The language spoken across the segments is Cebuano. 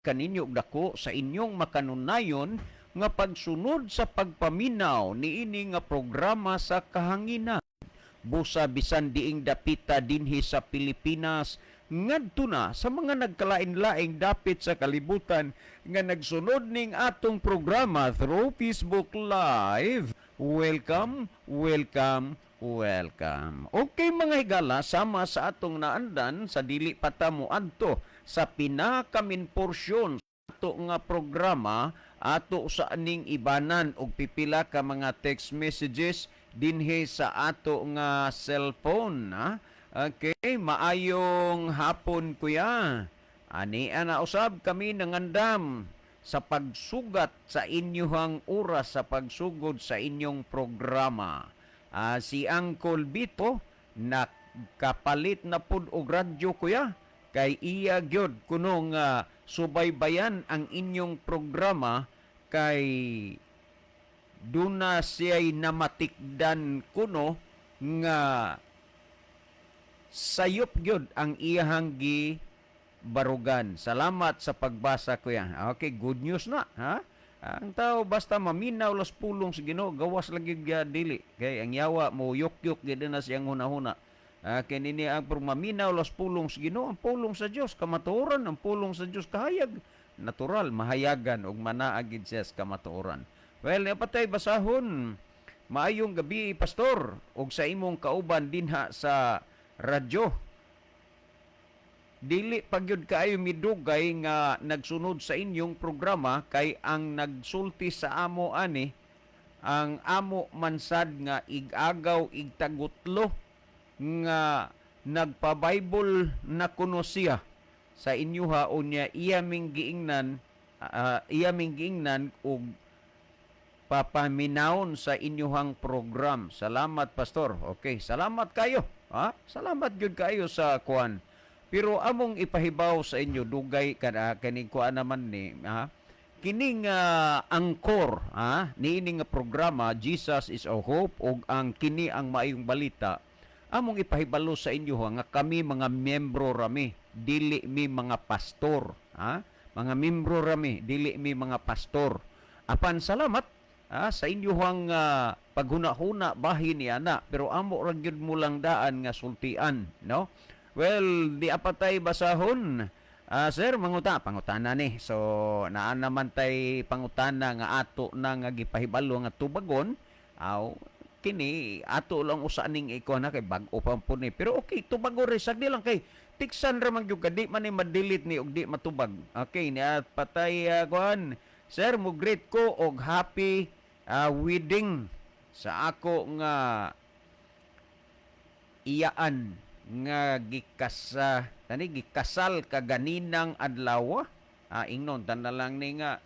Kaninyo og dako sa inyong makanunayon nga pagsunod sa pagpaminaw niini nga programa sa kahanginan. Busa bisan diing dapita dinhi sa Pilipinas ngadto na sa mga nagkalain-laing dapit sa kalibutan nga nagsunod ning atong programa through Facebook Live. Welcome, welcome, welcome. Okay, mga higala, sama sa atong naandan sa dili pa ta moadto sa pinaka-main porsyon ato nga programa, ato sa aning ibanan og pipila ka mga text messages dinhi sa ato nga cellphone, ha? Okay, maayong hapon, kuya. Ani ana usab kami nangandam sa pagsugat sa inyuhang oras sa pagsugod sa inyong programa. Si Uncle Bito nakapalit na pud og radyo, kuya, kay iya gyud kuno nga subaybayan ang inyong programa kay duna siya'y namatikdan kuno nga sayop gyud ang iyahang gi barugan. Salamat sa pagbasa, kuya. Okay, good news na, ha? Ang tao basta maminaw las pulong sa Ginoo, gawas lagi gyud dili. Kay ang yawa mo yok-yok gyud na siyang hunahuna. Kay nini ang pero maminaw las pulong sa Ginoo, ang pulong sa Dios kamatuoran, ang pulong sa Dios kahayag, natural mahayagan ug manaagid siya sa kamatuoran. Well, napatay basahon. Maayong gabi, pastor, ug sa imong kauban dinha sa radyo. Dili pagyud kaayo midugay nga nagsunod sa inyong programa kay ang nagsulti sa amo ani ang amo mansad nga igagaw igtagutlo nga nagpa-Bible na kuno siya sa inyuha. Unya iya ming giingnan og papaminawon sa inyuhang program. Salamat, pastor. Okay, salamat kayo. Ha? Salamat gyud kayo sa kuan. Pero among ipahibaw sa inyo, dugay kada kining kuan naman ni, ha? Kining angkor, ha, niini nga programa Jesus is Our Hope ug ang kini ang maayong balita, among ipahibalo sa inyo, ha, nga kami mga miyembro rami, dili mi mga pastor, ha? Mga miyembro rami, dili mi mga pastor. Apan salamat sa inyuhang paghuna-huna bahin ni ana, pero amo ra gyud mo lang daan nga sultian, no? Well, di apatay basahon. Sir, manguta, pangutana ni. So, naa naman tay pangutana nga ato na nga gipahibalo nga tubagon. Aw, kini ato lang usa ning iko na kay bag-o pa po ni. Pero okay, tubagon rin sagdi lang kay tiksan ra man gyud ka, di man ni ma-delete ni og di matubag. Okay, ni patay kuan. Sir, mo greet ko og happy wedding sa ako nga iyaan nga gikasa tani gikasal kaganinang adlaw. Ingnon tan lang ni nga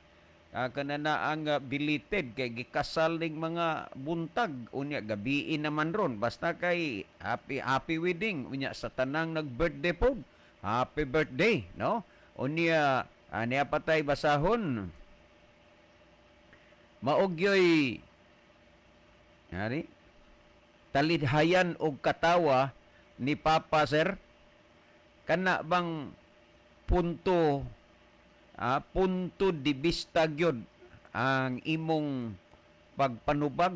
kanana ang belated kay gikasal ning mga buntag, unya gabii naman ron. Basta kay happy happy wedding. Unya sa tanang nag-birthday po, happy birthday, no? Unya niya patay basahon. Maugyoy ngari talidhayan og katawa ni Papa, sir, kana bang punto de vista gyud ang imong pagpanubag,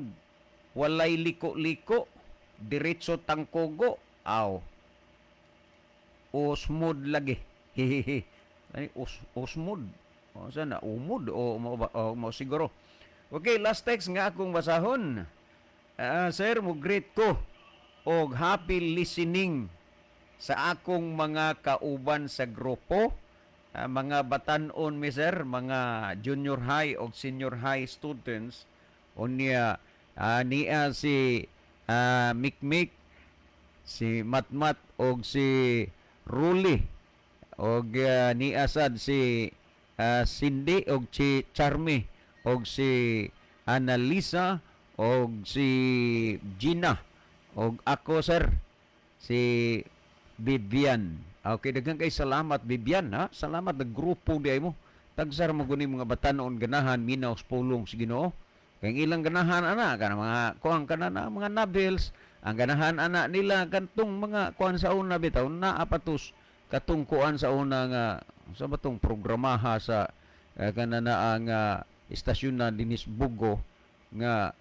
walay liko-liko, diretso tangkogo aw o smooth lagi? Hihihi. Ay, usmod o sana umod o mo ba o mo siguro. Okay, last text nga akong basahon. Sir, mo greet ko og happy listening sa akong mga kauban sa grupo. Mga batan-on mi, sir, mga junior high og senior high students. Unya niya si Mikmik, si Matmat og si Ruli og niya sad si Cindy og si Charmy og si Annalisa og si Gina og ako, sir, si Vivian. Okay, daghan kay salamat, Vivian, ha. Salamat nag grupo di ay mo. Tagsar mo guni mga batanon ganahan minaw sa pulong sa Ginoo. Kay ang ilang ganahan ana kana mga kuang kana na mga novels, ang ganahan ana nila kantong mga kuan sa una bitaw na apatos katong kuan sa una nga Unsa ba tong programaha sa kana na ang istasyon na dinis Bogo nga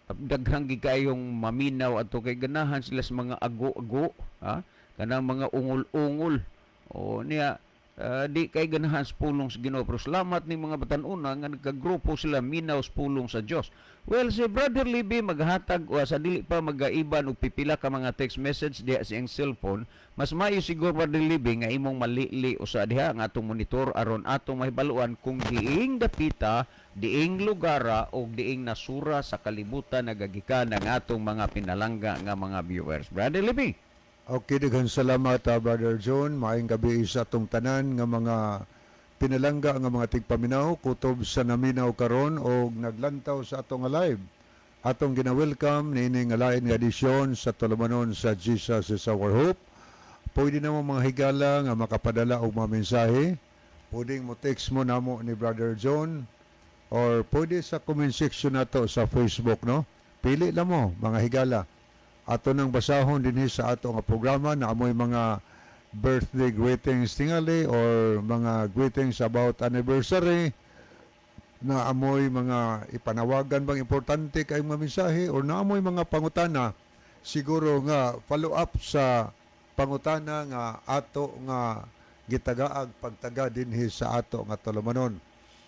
daghang gid kayong maminaw ato kay ganahan sila sa mga ago-ago, ha, kanang mga ungol-ungol o niya, di kay ganahan sa pulong sa Ginoo, pero salamat ni mga batan-una nga nagkagrupo sila, minaw sa pulong sa Dios. Well, si Brother Libby maghatag o sa dili pa magaiban og pipila ka mga text message diha sa iyang cellphone. Mas maayo siguro, Brother Libby, nga imong malili usa diha ang atong monitor aron atong mahibaluan kung diing dapita, diing lugara o diing nasura sa kalibutan nagagikan ang atong mga pinalangga nga mga viewers. Brother Libby. Okay, daghan salamat, Brother John. Maayong gabi sa atong tanan nga mga pinalangga nga mga tigpaminaw kutob sa naminaw karon og naglantaw sa atong live. Atong gina-welcome niini nga lain nga edisyon sa Tulumanon sa Jesus is Our Hope. Pwede na mo, mga higala, nga makapadala og mga mensahe. Pwede mo text mo namo ni Brother John or pwede sa comment section nato sa Facebook, no? Pili lang mo, mga higala, ato nang basahon dinhi sa ato nga programa na amoy mga birthday greetings tingali or mga greetings about anniversary, na amoy mga ipanawagan bang importante kay mga mensahe or na amoy mga pangutana siguro nga follow up sa pangutana nga ato nga gitagaag pagtaga dinhi sa ato nga tulumanon.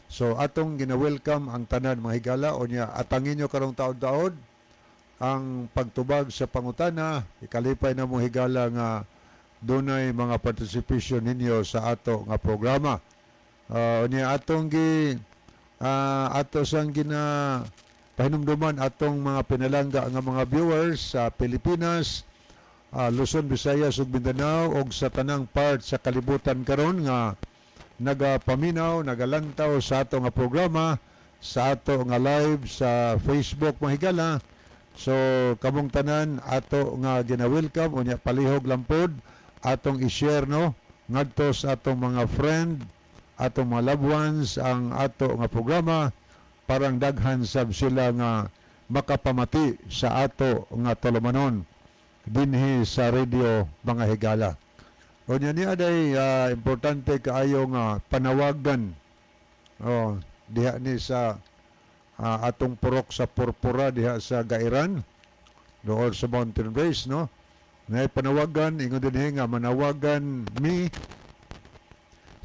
So atong gina-welcome ang tanan, mga higala, o niya atangin nyo karong taod-taod ang pagtubag sa pangutana. Ikalipay na mo, higala, nga dunay mga participation ninyo sa ato nga programa. Unya atong gi ato sang gina pahinumduman atong mga pinalangga nga mga viewers sa Pilipinas, Luzon, Visayas ug Mindanao ug sa tanang part sa kalibutan karon nga nagapaminaw, nagalantaw sa ato nga programa, sa ato nga live sa Facebook, mga higala. So kamong tanan ato nga gina-welcome. Unya palihog lang pod atong i-share, no, ngadto sa atong mga friend, atong mga loved ones ang ato nga programa parang daghan sab sila nga makapamati sa ato nga tulumanon dinhi sa radio, mga higala. Unya niya day importante kaayo nga panawagan, oh, diha ni sa atong purok sa Purpura diha sa Gairan doon sa Mountain Base, no, na panawagan, ingon dinhi nga manawagan mi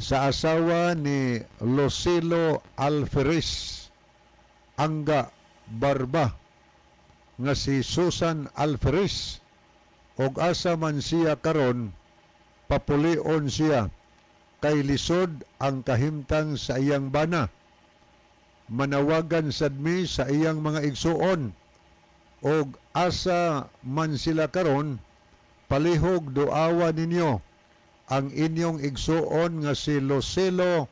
sa asawa ni Lucilo Alferez Angga Barba nga si Susan Alferez og asa man siya karon, papulion siya kay lisod ang kahimtang sa iyang bana. Manawagan sad mi sa iyang mga igsuon og asa man sila karon, palihog duawa ninyo ang inyong igsuon nga si Lucelo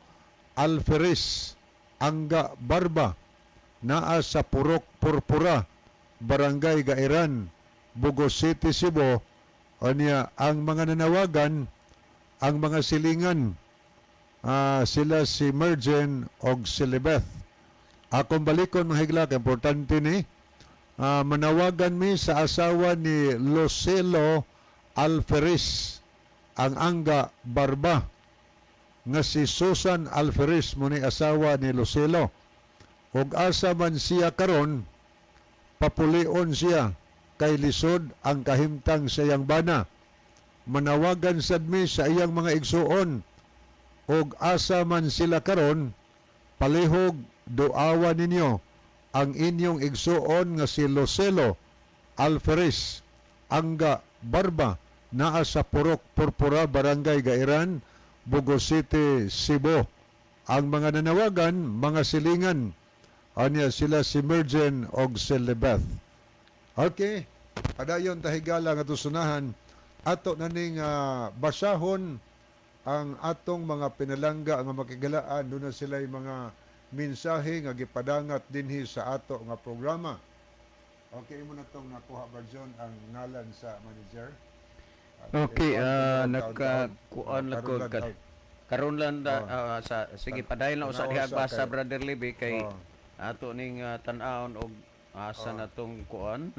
Alferez Angga Barba, naa sa Purok Purpura, Barangay Gairan, Bogo City, Cebu. Anya ang mga nanawagan, ang mga silingan, sila si Mergen og si Lebeth. Akong balikon, mga higala, kay importante ni. Manawagan mi sa asawa ni Lucelo Alferez ang Angga Barba nga si Susan Alferez, mo ni asawa ni Lucelo, ug asa man siya karon, papulion siya kay lisod ang kahimtang sa iyang bana. Manawagan sad mi sa iyang mga igsuon og asa man sila karon, palihog duawa ninyo ang inyong igsuon nga si Lucelo Alferez Angga Barba, naa sa Purok Purpura, Barangay Gairan, Bogo City, Cebu. Ang mga nanawagan, mga silingan, anya sila si Mergen og si Lebeth. Okay, padayon ta, higala, nga tusunahan ato na ning basahon ang atong mga pinalangga nga makigalaan doon na sila mga mensahe nga gipadangat dinhi sa ato nga programa. Okay, imo na tong nakuha, Barjon, ang ngalan sa manager. Okay, taon-taon. nakakuan lang ko Karon lang taon. Karon lang da, sa sige, padayon lang usa Tanaw diha sa basa, Brother Libby, kay ato ning tan-awon og asa na tong kuan.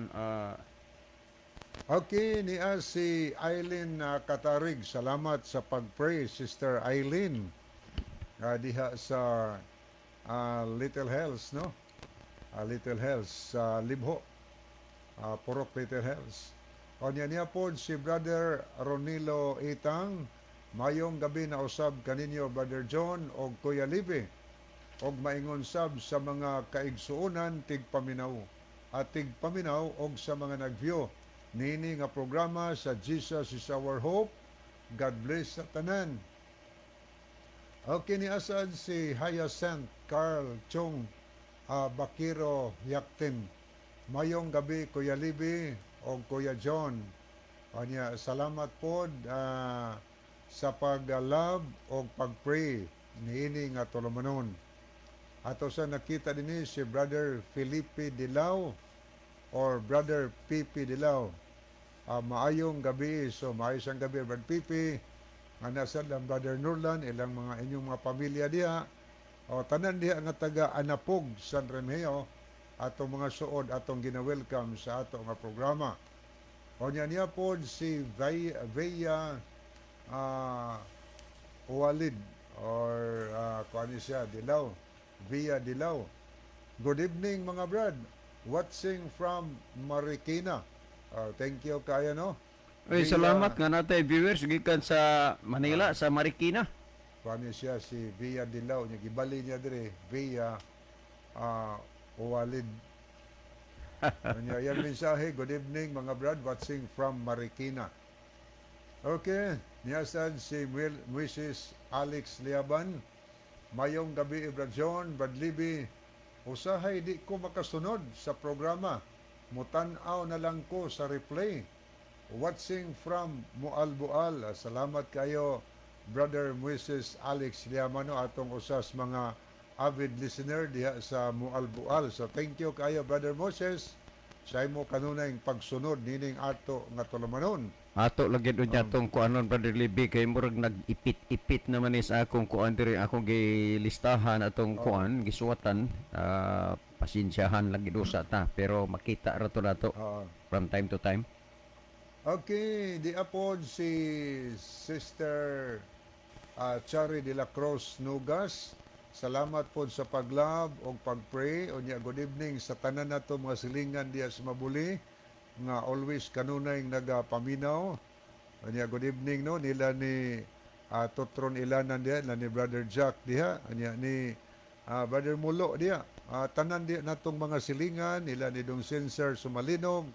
Okay, niya si Eileen Katarig. Salamat sa pag-pray, Sister Eileen. Diha sa Little Hells, no? Little Hells sa Libho. Purok Little Hells. O niya niya po si Brother Ronilo Itang. Mayong gabi na usab kaninyo, Brother John og Kuya Libi, og maingon sab sa mga kaigsuonan tigpaminaw at tigpaminaw og sa mga nag-view nini nga programa sa Jesus Is Our Hope. God bless sa tanan. Okay, ni asad si Hyacinth Carl Chong Bakiro Yaktin. Mayong gabi, Kuya Libi o Kuya John. Anya, salamat pod sa pag-love o pag-pray niini nga tulumanon. Ato sa nakita dinhi si Brother Felipe Dilao or Brother Pipi Dilao. Maayong gabi. So maayos ang gabi, Brother Pipi. Nga nasa lang Brother Nurlan, ilang mga inyong mga pamilya diha. O tanan diha nga taga Anapog, San Remigio, atong mga suod atong gina-welcome sa ato nga programa. O niya niya po si Veya Walid or kuan siya, Dilaw, Via Dilaw. Good evening, mga brad. Watching from Marikina. Thank you kaayo, no. Uy, Via- salamat nga natay viewers gikan sa Manila, sa Marikina. Kuan siya si Via Dilaw niya, gibali niya dire Via Walid. Anya yan mensahe, "Good evening, mga brad, watching from Marikina." Okay, niyasan si Mrs. Alex Liaban. Mayong gabi, Brad John, Brad Libby. Usahay di ko makasunod sa programa. Mutan-aw na lang ko sa replay. Watching from Mualbual. Salamat kayo, Brother Mrs. Alex Liamano, atong usas mga avid listener diha sa Mualbual. So thank you kayo, Brother Moses, sa imo kanunay pagsunod nining ato nga tulumanon. Ato lagi do niya tong kuanon, Brother Libby, kay murag nag-ipit-ipit naman ni sa akong kuan diri, akong gilistahan atong kuan gisuwatan. Pasensyahan lagi do sa ta, pero makita ra to nato from time to time. Okay, di apod si Sister Chari de la Cruz Nugas. Salamat po sa pag-love o pag-pray. O niya, good evening sa tanan nato mga silingan diya sa Mabuli nga always kanunay nagapaminaw. O niya, good evening, no, nila ni Totron Ilanan diha, nila ni Brother Jack diha, niya ni Brother Mulo diha. Tanan diha natong mga silingan, nila ni Dong Sensor Sumalinog,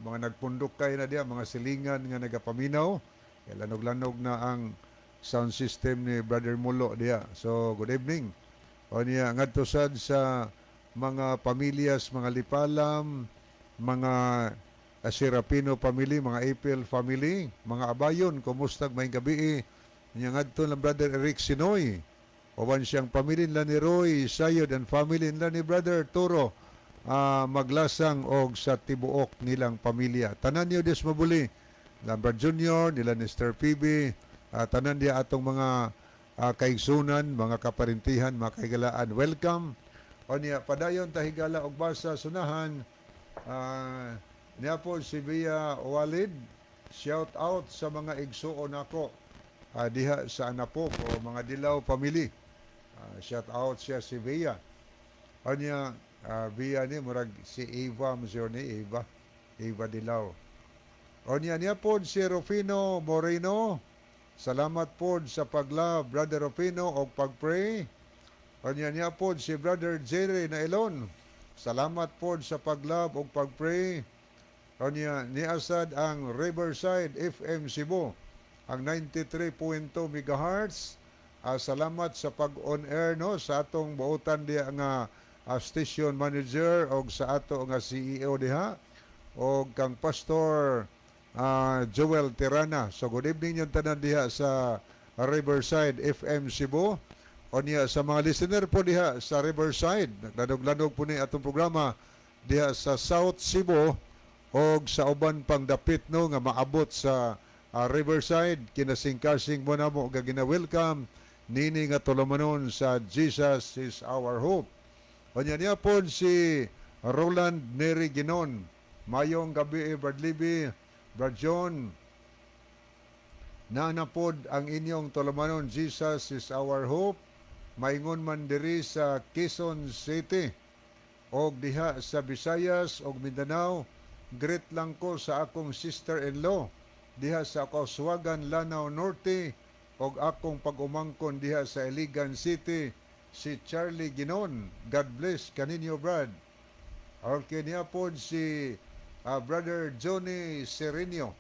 mga nagpundok kay na diha, mga silingan nga nagapaminaw. Kaya lanog-lanog na ang sound system ni Brother Mulo diha. So, good evening. O niya, ngadto sad sa mga pamilyas, mga Lipalam, mga Serapino family, mga April family, mga Abayon, kumusta, may gabi. Niya ngadto lang Brother Eric Sinoy. Uban siyang pamilya nila ni Roy Sayod and family nila ni Brother Turo Maglasang og sa tibuok nilang pamilya. Tanan niyo des mabuli. Lambert Jr., nila ni Sir PB, tanan diya atong mga kaigsunan, mga kaparintihan, mga kahigalaan. Welcome. O niya, padayon tahigala og basa sunahan. Niya po si Via Walid, shout out sa mga igsuon nako diha sa Anapok o mga Dilaw family. Shout out siya si Via. Anya, Via ni murag si Eva, monsieur ni Eva. Eva Dilaw. O niya niya po si Rufino Moreno. Salamat po sa pag-love, Brother Rufino, o pag-pray. O niya niya po si Brother Jerry Nailon. Salamat po sa pag-love o pag-pray. O niya, niasad ang Riverside FM Cebu, ang 93.2 MHz. Salamat sa pag-on air, no, sa atong buotan diha nga station manager og sa ato nga CEO diha og kang Pastor Joel Tirana. So good evening yung tanan diha sa Riverside FM Cebu. O niya sa mga listener po diha sa Riverside, naglanog-lanog po ni atong programa diha sa South Cebu og sa uban pang dapit, no, nga maabot sa Riverside, kinasingkasing mo namo ga gina-welcome nini nga tulumanon sa Jesus Is Our Hope. O niya niya po si Roland Neri Ginon. Mayong gabi, Brad Libby, Brad John. Naanapod ang inyong tulumanon, Jesus Is Our Hope. Maingon man diri sa Quezon City og diha sa Visayas og Mindanao. Greet lang ko sa akong sister-in-law diha sa Kauswagan, Lanao Norte, og akong pag-umangkon diha sa Iligan City, si Charlie Ginon. God bless kaninyo, Brad. Okay, niya pod si Brother Johnny Serenio.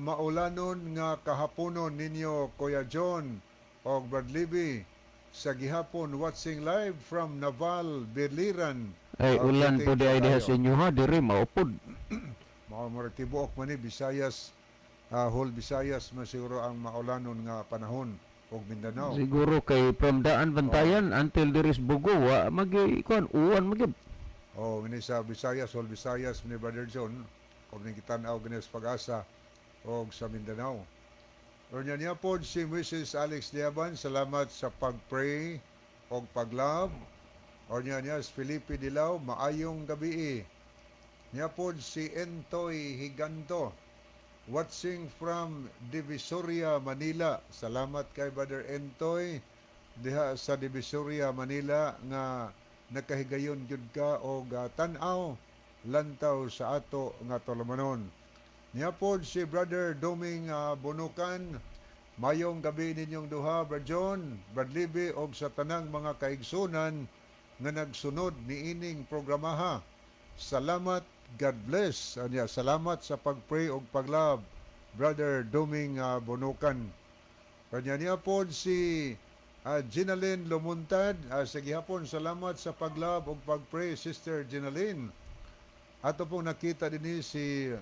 Maulanon nga kahaponon ninyo, Kuya John og Brad Libby, sa gihapon watching live from Naval, Biliran. Ay, ulan thank po you di ay diha kayo. sa inyo ha, diri maupod. Mao mo tibuok man ni Visayas, whole Visayas man siguro ang maulanon nga panahon og Mindanao. Siguro kay from Daan Bantayan until diri sa Bogo wa magi kuan uwan magyud. Oh, ini sa Visayas, whole Visayas ni Brother John, kung ning kitan-aw gani sa Pag-asa og sa Mindanao. Unya niya pod si Mrs. Alex Diaban, salamat sa pag-pray og pag-love. Unya niya si Felipe Dilao, maayong gabi. Niya pod si Entoy Higanto, watching from Divisoria, Manila. Salamat kay Brother Entoy diha sa Divisoria, Manila, nga nakahigayon gyud ka og tan-aw lantaw sa ato nga tulumanon. Niya pod si Brother Doming Bunukan. Mayong gabi ninyong duha, Brad John, Brad Libby, og sa tanang mga kaigsunan nga nagsunod niining programaha. Salamat, God bless. Anya, salamat sa pag-pray og pag-love, Brother Doming Bunukan. Kanya niya pod si Ginalyn Lumuntad. Sa gihapon, salamat sa pag-love og pag-pray, Sister Ginalyn. Ato pong nakita din si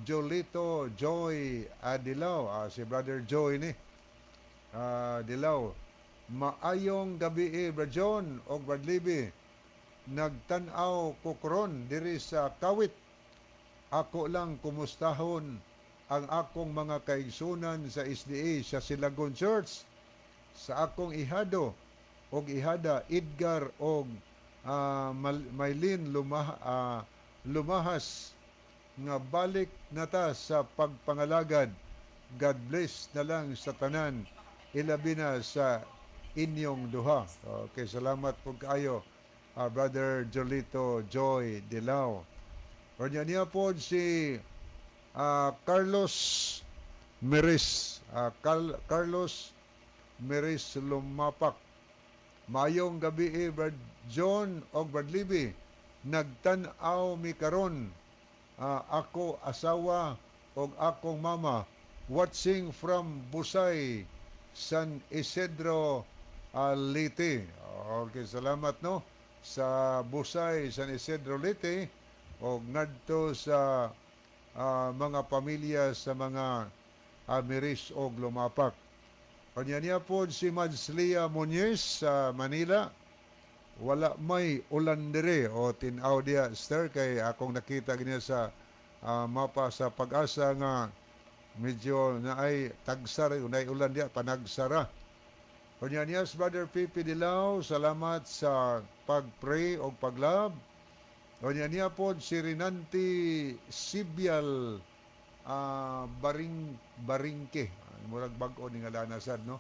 Jolito Joy Adilao, si Brother Joy ni Dilao. Maayong gabi eh, Brad John og Brad Libby. Nagtan-aw ko karon diri sa Kawit. Ako lang kumustahon ang akong mga kaigsunan sa SDA sa Silagon Church, sa akong ihado og ihada Edgar og Maylin Lumahas nga balik na ta sa pagpangalagad. God bless na lang sa tanan, ilabi na sa inyong duha. Okay, salamat po kaayo, Brother Jolito Joy Dilao. Unya niya po si Carlos Meris, Carlos Meris Lumapak. Mayong gabi eh, Brad John og Brad Libby. Nagtan-aw mi karon. Ako asawa og akong mama, watching from Busay, San Isidro, Leyte. Okay, salamat no sa Busay, San Isidro, Leyte, og ngadto sa mga pamilya sa mga Miris og Lumapak. Kanya niya po si Madslia Muñiz sa Manila. Wala may ulan dire o tin-aw diya, sir, kay akong nakita gini sa mapa sa Pag-asa nga medyo na ay tagsara, unay ulan diya, panagsara. Kanya niya si Brother Pipi Dilao, salamat sa pag-pray o pag-love. Kanya niya po si Rinanti Sibyal Baringke. Murag bag-o ni nga lanasad, no?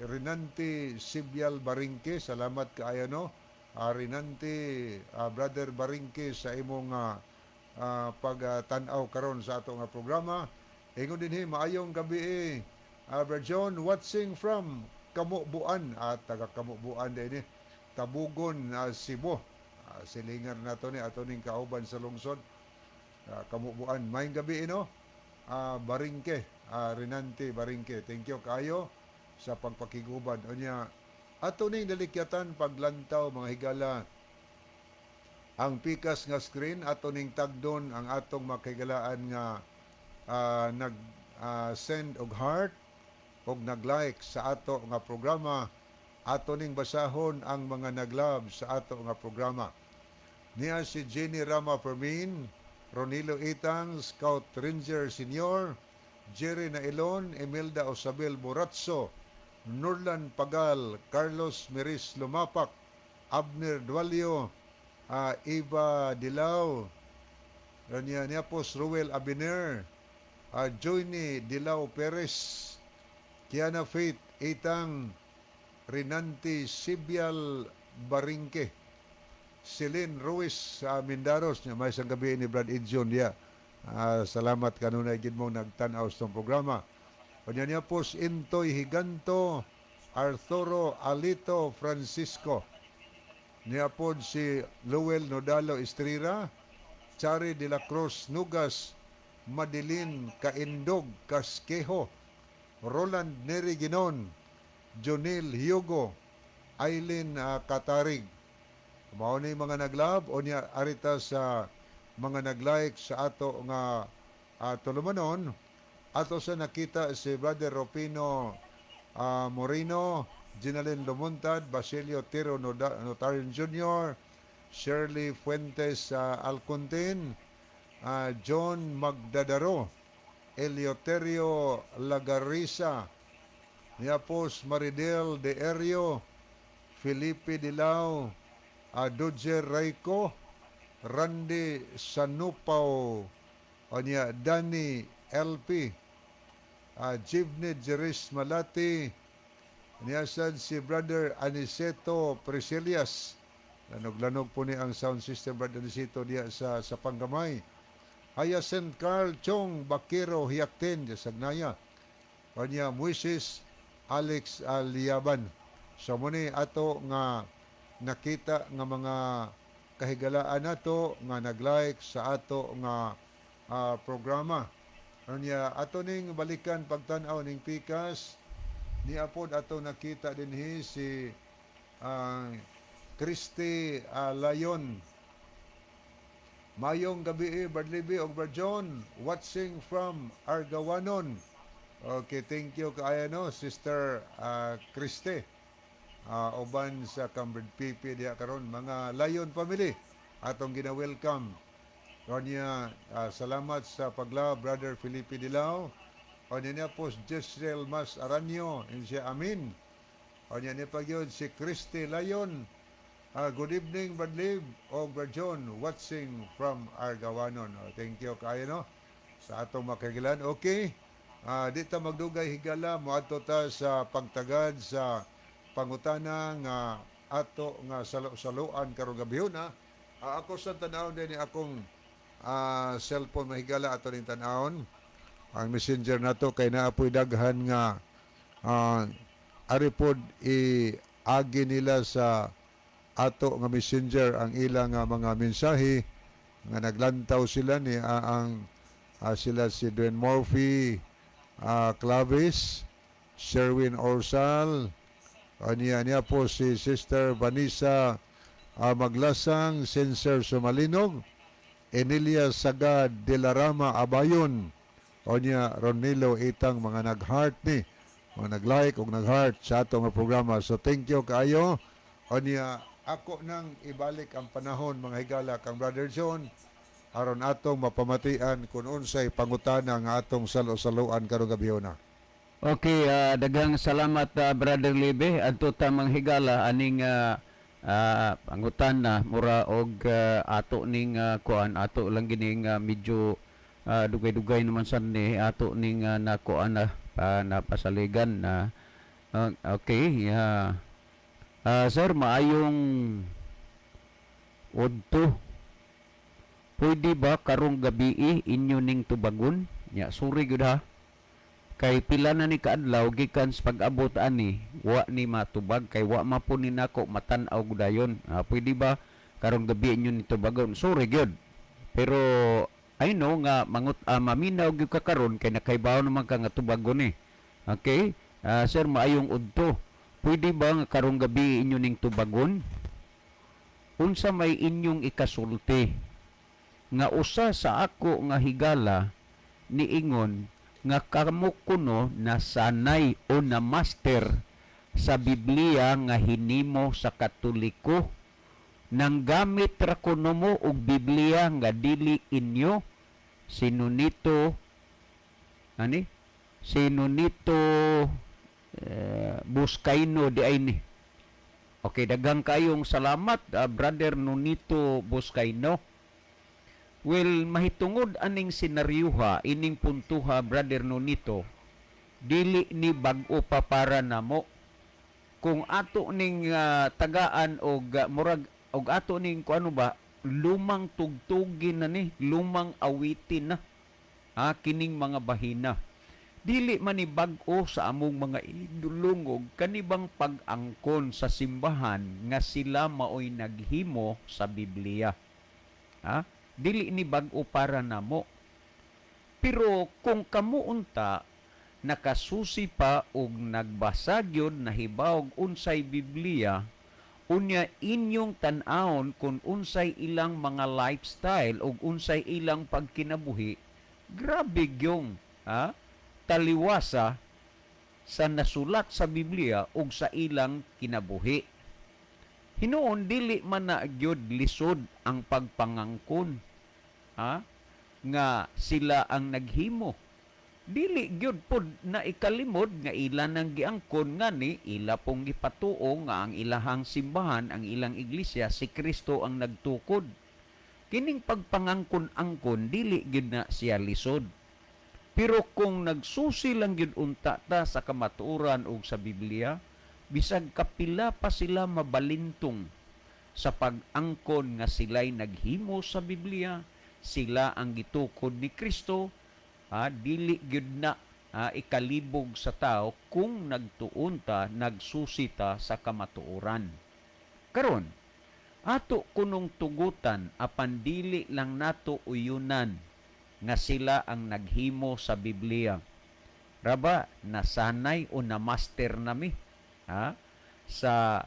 Rinanti Sibyal Baringke, salamat kaayo no. Rinanti, Brother Baringke, sa imong pagtan-aw karon sa ato nga programa. Ingon dinhi, maayong gabi eh. Brother John, watching from Kamubuan at taga Kamubuan din eh. Tabugon, Cebu. Silingan nato ni ato ning kauban sa lungsod. Kamubuan. Maayong gabi eh, no. Baringke, Rinanti Baringke. Thank you kaayo sa pagpakiguban. Unya, ato ning dalikyatan paglantaw, mga higala, ang pikas nga screen. Ato ning tagdon ang atong makigalaan nga nag send og heart og nag-like sa ato nga programa. Ato ning basahon ang mga nag-love sa ato nga programa. Niya si Jenny Rama Fermin, Ronilo Itang, Scout Ranger Senior, Jerry Nailon, Imelda Osabel Boratso, Nurlan Pagal, Carlos Miris Lumapak, Abner Dualio, Eva Dilao, Rania Niapos Ruel Abiner, Joyny Dilao Perez, Kiana Faith Itang, Rinanti Sibial Baringke, Celine Ruiz sa Mindaros nya may isang gabi ni Brad Idjon diya. Salamat kanunay gid mo nagtan-aw sa programa. Unya niya po si Intoy Higanto, Arturo Alito Francisco. Niya po si Lowell Nodalo Estrera, Chari de la Cruz Nugas, Madeline Kaindog Casquejo, Roland Neri Ginon, Jonil Hugo, Eileen Katarig. Mao ni mga nag-love o niya arita sa mga nag-like sa ato nga tulumanon. Ato sa nakita si Brother Ropino Moreno, Ginalyn Lumuntad, Basilio Tiro Notarian Jr., Shirley Fuentes Alcontin, John Magdadaro, Eleuterio Lagarisa, Niapos Maridel De Erio, Felipe Dilao, Dodger Rayco, Randy Sanupaw, onya Danny LP, Jivne Jeris Malati, niya si Brother Aniceto Priscilias. Lanog-lanog po ni ang sound system, Brother Aniceto, diya sa Panggamay. Hyacinth Carl Chong Bakiro Hiakten diya sa Sagnaya. Onya Moises Alex Aliaban. So mo ni ato nga nakita nga mga kahigalaan nato nga nag-like sa ato nga programa. Unya ato ning balikan pagtan-aw ning pikas ni apod ato nakita dinhi si Christy Layon. Mayong gabi eh, Brad Libby og Brad John, watching from Argawanon. Okay, thank you kaayo no, Sister Christy. Uban sa Cambridge PP diha karon mga Lion family atong gina-welcome. Ronya, salamat sa pagla, Brother Felipe Dilao. Onya niya po si Jezreel Mas Aranyo, siya amin. Onya niya pa gyud si Christy Lion. Good evening, Brad Lib o Brad John, watching from Argawanon. Oh, thank you kaayo no sa atong makagilan. Okay. Di ta magdugay, higala, moadto ta sa pagtagad sa pangutana nga ato nga salo-saloan karong gabihona. Ako sa tan-awon din ni akong cellphone, mahigala, ato ning tan-awon ang messenger nato kay naa poy daghan nga ari pod i-agi nila sa ato nga messenger ang ilang nga mga mensahe nga naglantaw sila ni ang sila si Dwayne Murphy Clavis, Sherwin Orsal, niya niya po si Sister Vanessa Maglasang, Senser Sumalinog, Emilia Sagad de la Rama Abayon, onya Ronilo Itang, mga nag-heart ni, mga nag-like ug nag-heart sa ato nga programa. So thank you kaayo. Onya ako nang ibalik ang panahon, mga higala, kang Brother John aron atong mapamatian kung unsay pangutana nga atong salo-saloan karong gabihona. Okay, daghang salamat, Brother Libe. Adto ta, mga higala, aning pangutana mura og ato ning kuan, ato lang gining medyo dugay-dugay naman sad ni ato ning nakuan na pa, napasaligan na. Okay, sir, maayong udto. Pwede ba karong gabii inyo ning tubagon? Nya sorry gyud ha. Kay pila na ni kaadlaw gikan sa pag-abot ani, wa ni matubag kay wa man po ni nako matan-aw dayon. Pwede ba karong gabi inyo ni tubagon? Sorry gyud. Pero I know nga mangut maminaw gyud ka karon kay nakaibaw naman ka nga tubagon eh. Okay? Sir, maayong udto. Pwede ba nga karong gabi inyo ning tubagon? Unsa may inyong ikasulti nga usa sa ako nga higala niingon nga kamo kuno nasanay o na master sa Biblia nga hinimo sa Katoliko, nang gamit ra kuno mo og Biblia nga dili inyo? Sinunito ani Sinunito Buscayno di ay ni. Okay, daghang kayong salamat, Brother Nonito Buscayno. Well, mahitungod aning senaryuha, ining puntuha, Brother Nonito, dili ni bag-o pa para namo. Kung ato ning tagaan og murag og ato ning kuano ba, lumang tugtugin na ni, lumang awitin na ha, kining mga bahina. Dili man ni bag-o sa among mga idulungog kanibang pag-angkon sa simbahan nga sila maoy naghimo sa Biblia. Ha? Dili ni bag-o para namo. Pero kung kamo unta nakasusi pa og nagbasa gyud, nahibaw unsay Biblia, unya inyong tan-awon kung unsay ilang mga lifestyle ug unsay ilang pagkinabuhi, grabe gyung ha taliwasa sa nasulat sa Biblia ug sa ilang kinabuhi. Hinuon dili man na gyud lisod ang pagpangangkon, ha, nga sila ang naghimo. Dili gyud pod na ikalimod nga ila nang giangkon, ngani ila pong gipatuo nga ang ilahang simbahan, ang ilang iglesia, si Kristo ang nagtukod. Kining pagpangangkon-angkon, dili gyud na siya lisod. Pero kung nagsusi lang gyud unta ta sa kamatuoran ug sa Biblia, bisag kapila pa sila mabalintong sa pag-angkon nga sila'y naghimo sa Biblia, sila ang gitukod ni Kristo, ha, dili gyud na ha, ikalibog sa tao kung nagtuon ta, nagsusi ta sa kamatuoran. Karon, ato kunong tugutan apan dili lang nato uyunan nga sila ang naghimo sa Biblia. Raba, nasanay o na-master nami, ha, sa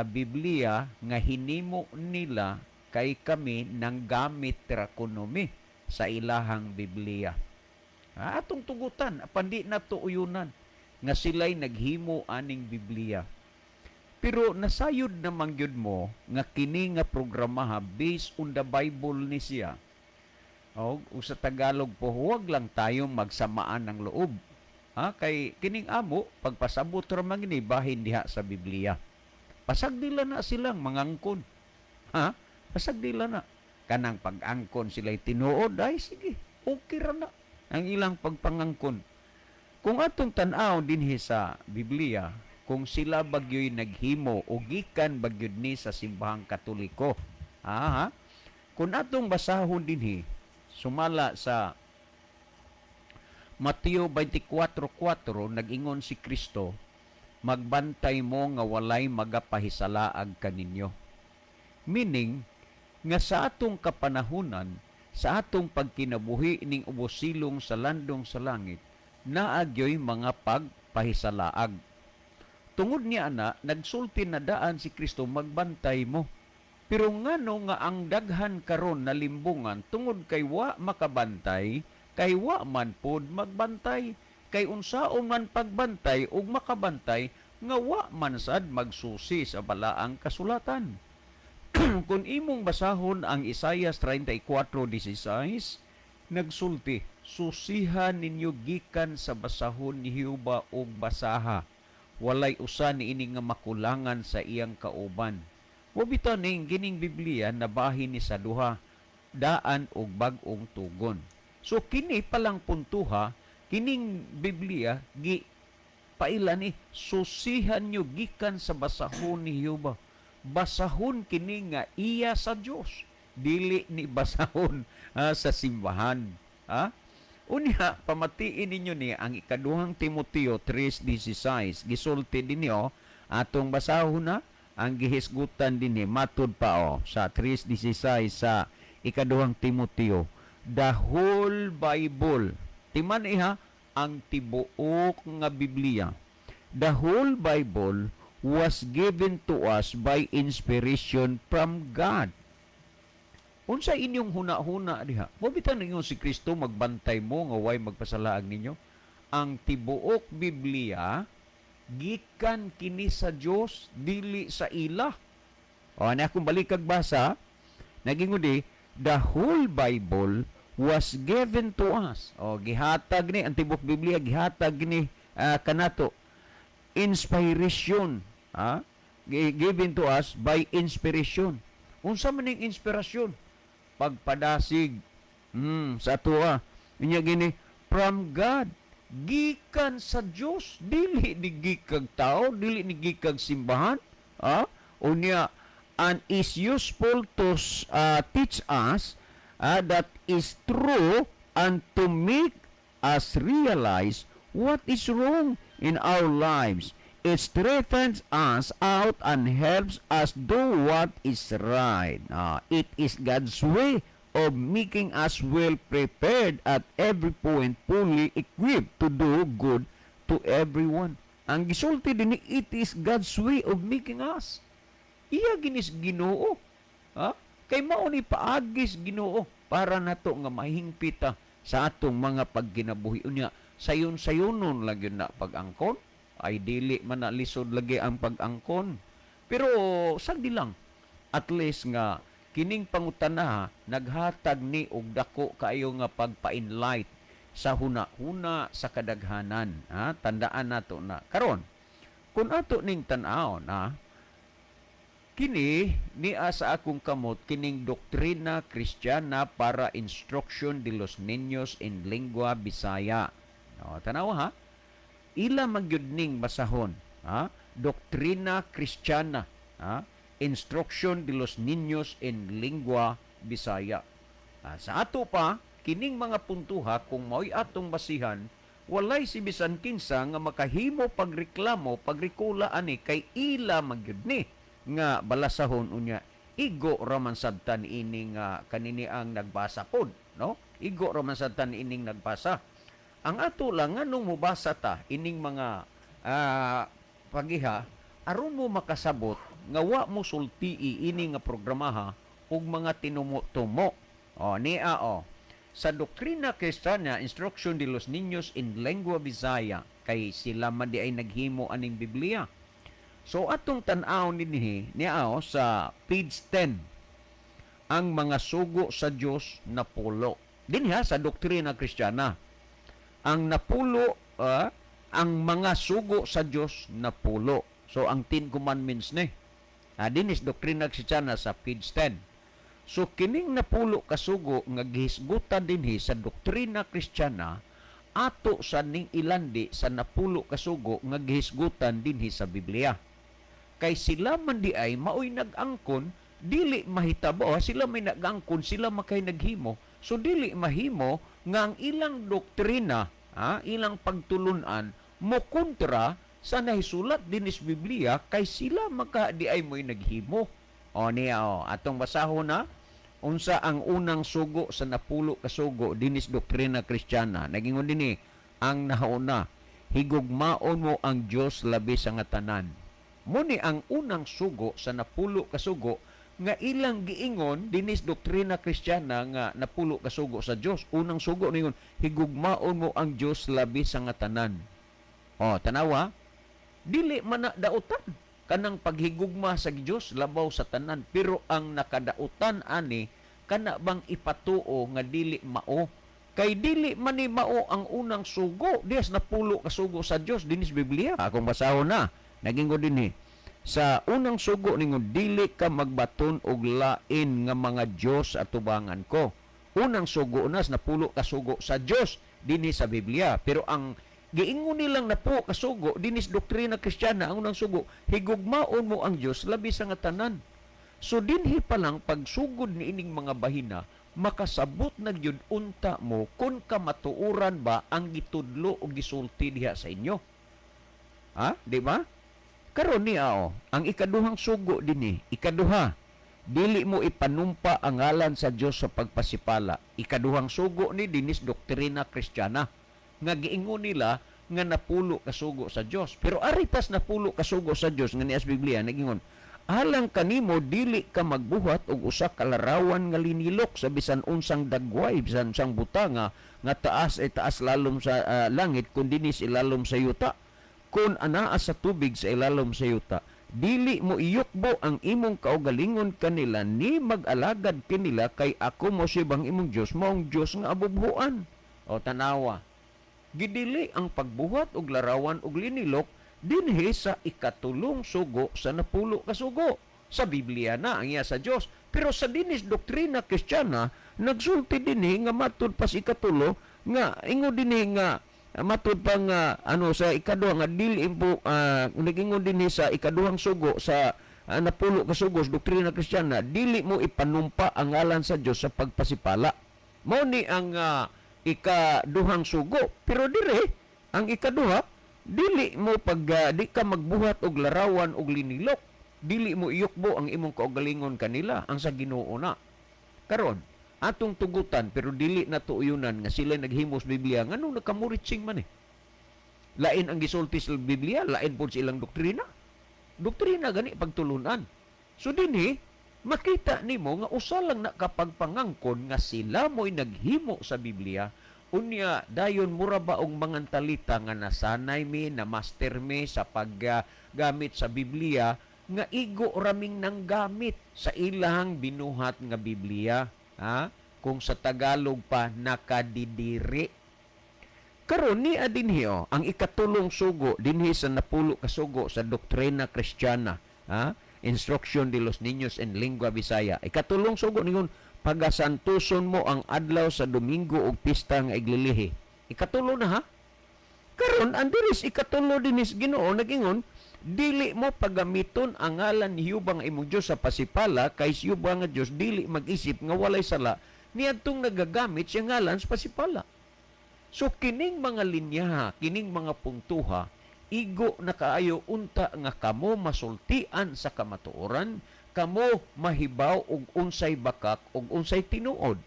Biblia nga hinimo nila kay kami nang gamit ra kuno mi sa ilahang Biblia. Ha, atong tugutan apan di nato uyunan nga sila'y naghimo aning Biblia. Pero nasayod naman gyud mo nga kini nga programa ha, based on the Bible ni siya. O sa Tagalog po, huwag lang tayong magsamaan ng loob. Ha, kay kining amo, pagpasabot ra man gini bahin diha sa Biblia. Pasagdila na silang mangangkon. Ha? Pasagdila na. Kanang pag-angkon sila'y tinuod, ay sige, okay ra na ang ilang pagpangangkon. Kung atong tan-aw dinhi sa Biblia, kung sila bagyo'y naghimo o gikan bagyod ni sa simbahang Katoliko. Ha, ha? Kung atong basahon dinhi, sumala sa Mateo 24:4, nag-ingon si Kristo, "Magbantay mo nga walay magapahisalaag kaninyo." Meaning, nga sa atong kapanahunan, sa atong pagkinabuhi ning ubosilong sa landong sa langit, naagyoy mga pagpahisalaag. Tungod niya ana, nagsulti na daan si Kristo, "Magbantay mo." Pero ngano nga ang daghan karon nalimbungan tungod kay wa makabantay, kay wa man pod magbantay, kay unsaon man pagbantay ug makabantay nga wa man sad magsusi sa balaang kasulatan? Kung imong basahon ang Isaiah 34:16, nagsulti, "Susihan ninyo gikan sa basahon ni Jehova og basaha. Walay usa niini nga makulangan sa iyang kauban." Wa bitaw ning gining Biblia nabahin ni sa duha, daan og bag-ong tugon. So kini palang puntuha, kining Biblia gi paila ni, "Susihan nyo gikan sa basahon ni Jehova." Basahon kini nga iya sa Dios, dili ni basahon sa simbahan. Ha? Unya, pamatiin ninyo ni ang ikaduhang Timoteo 3:16. Gisulti dinyo, atong basahon na ang gihisgutan dinhi matud pa oh, sa 3:16 sa ikaduhang Timoteo. The whole Bible. Timan iha ang tibuok nga Biblia. The whole Bible was given to us by inspiration from God. Unsa inyong huna-huna diha? Mo bitaw ninyo si Kristo, "Magbantay mo nga way magpasalaag ninyo." Ang tibuok Biblia gikan kini sa Dios, dili sa ila. O ani akong balikag basa, nagingon di, the whole Bible was given to us. O gihatag ni ang tibuok Biblia, gihatag ni kanato inspiration, ha? Given to us by inspiration. Unsa man ning inspirasyon? Pagpadasig sa atoa. Unya gini from God. Gikan sa Dios, dili ni gikag tao, dili ni gikag simbahan, ha? Unya, and is useful to teach us that is true and to make us realize what is wrong in our lives. It straightens us out and helps us do what is right. It is God's way of making us well prepared at every point, fully equipped to do good to everyone. Ang gisulti din, it is God's way of making us. Iya ginis Ginoo. Ha? Kay mao ni paagis Ginoo para nato nga mahingpita sa atong mga pagginabuhi. Unya, sayon-sayonon lang yun na pag-angkon. Ay dili man na lisod lagi ang pag-angkon. Pero sagdi lang. At least nga kining pangutana naghatag ni og dako kaayo nga pagpa-enlight sa huna-huna sa kadaghanan. Ha? Tandaan nato na. Karon, kung ato ning tan-awon, ha, kini niya sa akong kamot, kining Doctrina Cristiana para Instruction de los Niños en Lengua Bisaya. O, tanawa ha. Ila magyud ning basahon, ha? Doctrina Cristiana, ha? Instruction de los Niños en Lengua Bisaya. Ah, sa ato pa, kining mga puntuha, kung mao'y atong basihan, walay si bisan kinsa nga makahimo pagreklamo, pagrikula ani, kay ila magyud ni nga balasahon. Unya igo raman sabtan ining kanini ang nagbasa pod, no? Igo raman sabtan ining nagbasa. Ang ato lang, nganong mobasa ta ining mga pagiha, aron mo makasabot nga wa mo sultii ini nga programaha ug mga tinumo-tumo. O niya, o sa Doctrina Cristiana Instruction de los Niños en Lengua Bisaya, kay sila man di ay naghimo aning Biblia. So atong tan-aw dinhi niya, o, sa page 10, ang mga sugo sa Dios napulo. Dinhi ha, sa Doktrina Kristiyana. Ang napulo, ang mga sugo sa Dios napulo. So ang Ten Commandments ni. Din is Doktrina Kristiyana sa page 10. So kining napulo ka sugo nga gihisgutan dinhi sa Doktrina Kristiyana, ato sa ning ilandi sa napulo ka sugo nga gihisgutan dinhi sa Biblia, kay sila man di ay maoy nag-angkon. Dili mahitabo, sila may nag-angkon, sila makay naghimo, so dili mahimo nga ang ilang doktrina, ha, ilang pagtulunan mo kontra sa nahisulat dinis Biblia, kay sila maka di ay mo'y naghimo. O niya, o atong basahon na unsa ang unang sugo sa napulo ka sugo dinis Doktrina Kristiyana. Nagingon dinhi ang nahauna, "Higugmaon mo ang Dios labi sa nga tanan." Muni ang unang sugo sa napulo ka sugo nga ilang giingon dinis Doktrina Kristiyana nga napulo ka sugo sa Dios. Unang sugo ningon, "Higugmaon mo ang Dios labi sa nga tanan." O, tanawa, dili man na dautan kanang paghigugma sa Dios labaw sa tanan, pero ang nakadautan ani, kana bang ipatuo nga dili mao, kay dili man ni mao ang unang sugo dias napulo ka sugo sa Dios dinis Biblia. Akong basahon na. Naging dinhi sa unang sugo ningon, "Dili ka magbaton og lain nga mga Dios atubangan ko." Unang sugo na sa napulo ka sugo sa Dios dinhi sa Biblia, pero ang giingon nilang napulo ka sugo dinis Doktrina Kristiyana, ang unang sugo, "Higugmaon mo ang Dios labi sa nga tanan." So dinhi pa lang, pagsugod ni ining mga bahina, makasabot na gyud unta mo kung kamatuoran ba ang gitudlo o gisulti diha sa inyo. Ha? Di ba? Karon niya, oh, ang ikaduhang sugo dinhi, ikaduha, "Dili mo ipanumpa ang ngalan sa Dios sa pagpasipala." Ikaduhang sugo ni dinis Doktrina Kristiyana nga giingon nila nga napulo ka sugo sa Dios. Pero ari tas napulo ka sugo sa Dios nga nias Biblia, nagingon, "Alang kanimo, dili ka magbuhat og usa ka larawan nga linilok sa bisan unsang dagway, bisan unsang butanga nga taas ay taas lalom sa langit, kun dinis ilalom sa yuta, kun anaa sa tubig sa ilalom sa yuta. Dili mo iyukbo ang imong kaugalingon kanila ni mag-alagad kanila, kay ako mo sibang imong Dios, maong Dios nga abubhuan." O tanawa, gidili ang pagbuhat og larawan og linilok dinhi sa ikatulong sugo sa napulo ka sugo sa Biblia na ang iya sa Dios. Pero sa dinis Doktrina Kristiyana, nagsulti dinhi nga matud pa sa ikatulo nga ingon dinhi nga Matud pa nga ano sa ikaduha nga dili po, nagingon dinhi sa ikaduhang sugo sa 10 ka sugo sa doktrina Kristiyana, dili mo ipanumpa ang ngalan sa Dios sa pagpasipala. Mao ni ang ikaduhang sugo. Pero dire ang ikaduha, dili mo pag di ka magbuhat og larawan og linilok, dili mo iyukbo ang imong kaugalingon kanila, ang sa Ginoo na. Karon atong tugutan, pero dili na tuuyunan nga sila naghimos Biblia, nganong nagkamuritsing man eh. Lain ang gisulti sa Biblia, lain pod sa ilang doktrina. Doktrina gani pagtulunan. So dinhi makita nimo nga usa lang na kapagpangangkon nga sila mo'y naghimo sa Biblia. Unya dayon mura ba og mga talita nga nasanay mi, na master mi sa paggamit sa Biblia, nga igo raming nang gamit sa ilang binuhat nga Biblia, ha? Kung sa Tagalog pa, nakadidiri. Karon ni dinhi oh, ang ikatulong sugo dinhi sa 10 ka sugo sa doktrina Kristiyana, ha? Instruction de los Niños en Lengua Bisaya. Ikatulong sugo ningon, pagasantuson mo ang adlaw sa Domingo og pista nga iglilihi. Ikatulo na ha. Karon ang diris ikatulo dinis Ginoo nagingon, dili mo pagamiton ang ngalan ni Jehova nga imong Dios sa pasipala, kay si Jehova nga Dios dili mag-isip nga walay sala niadtong nagagamit siya ngalan sa pasipala. So kining mga linya, kining mga puntuha, igo na kaayo unta nga kamo masultian sa kamatuoran, kamo mahibaw og unsay bakak og unsay tinuod.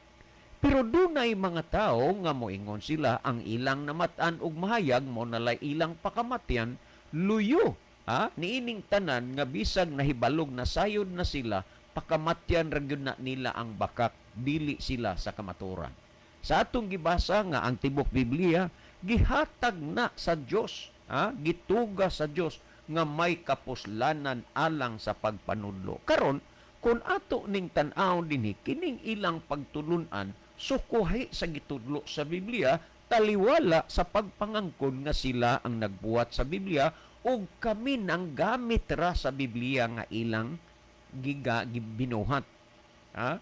Pero dunay mga tao nga moingon sila ang ilang namatan og mahayag mo nalay ilang pakamatyan, luyo ha niining tanan nga bisag nahibalog na sayod na sila, pakamatyan ra gyud na nila ang bakak, dili sila sa kamatuoran. Sa atong gibasa nga ang tibok Biblia gihatag na sa Dios, ha, gituga sa Dios nga may kapuslanan alang sa pagpanudlo. Karon kung ato ning tan-awon dinhi kining ilang pagtulun-an, sukuhi sa gitudlo sa Biblia, taliwala sa pagpangangkon nga sila ang nagbuhat sa Biblia ug kami nang gamit ra sa Biblia nga ilang giga gibinuhat, ha?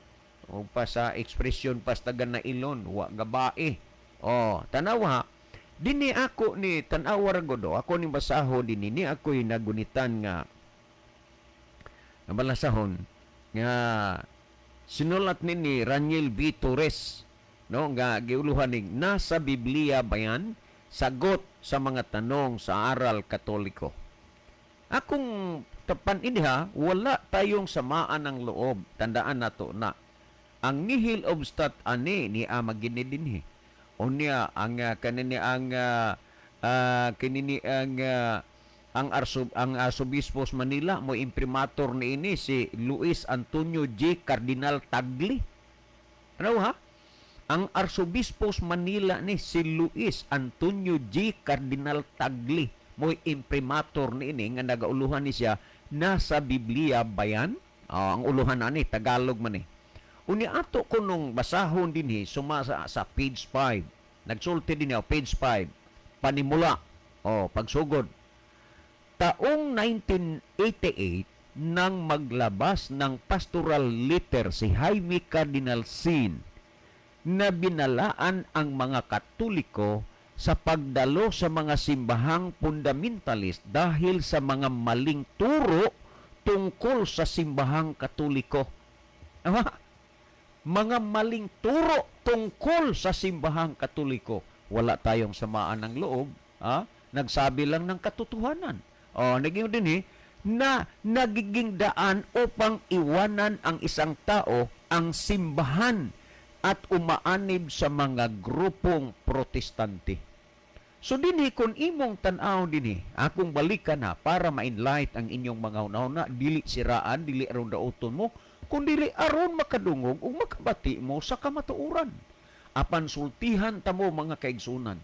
O pa sa ekspresyon pas taga na ilon, wa gabae. Oh, tanawa dinhi, ako ni tan-awa ra gud, ako ning basaho dinhi ni ako'y nagunitan nga nga balasahon nga sinulat ni Raniel V. Torres, no, nga giuluhan ning "Nasa Biblia Bayan? Sagot sa mga tanong sa aral Katoliko." Akong tapan ini ha, wala tayong samaan ng loob. Tandaan nato na ang nihil obstat ani ni ama gini dinhi. Unya ang kanini ang kinini ang ang Arsobispo sa Manila mo imprimatur ni ini si Luis Antonio J. Cardinal Tagle. Ano ha? Ang Arsobispo sa Manila ni si Luis Antonio J. Cardinal Tagle mo imprimatur ni ini nga nagauluhan ni siya "Nasa Biblia Bayan?" Oh, ang uluhan ani Tagalog man eh. Unya ato kunong basahon dinhi suma sa page 5. Nagsulti din niya page 5. Panimula. Oh, pagsugod. Taong 1988 nang maglabas ng pastoral letter si Jaime Cardinal Sin na binalaan ang mga Katoliko sa pagdalo sa mga simbahang fundamentalist dahil sa mga maling turo tungkol sa simbahang Katoliko. Ama, mga maling turo tungkol sa simbahang Katoliko. Wala tayong samaan ng loob, ha? Nagsabi lang ng katotohanan. O, naging din eh, na nagiging daan upang iwanan ang isang tao ang simbahan at umaanib sa mga grupong Protestante. So dinhi kung imong tan-aw dinhi, akong balikan na para ma-enlight ang inyong mga hunahuna, dili siraan, dili aron dauton mo, kun dili aron makadungog ug makabati mo sa kamatuoran. Apan sultihan ta mo, mga kaigsunan,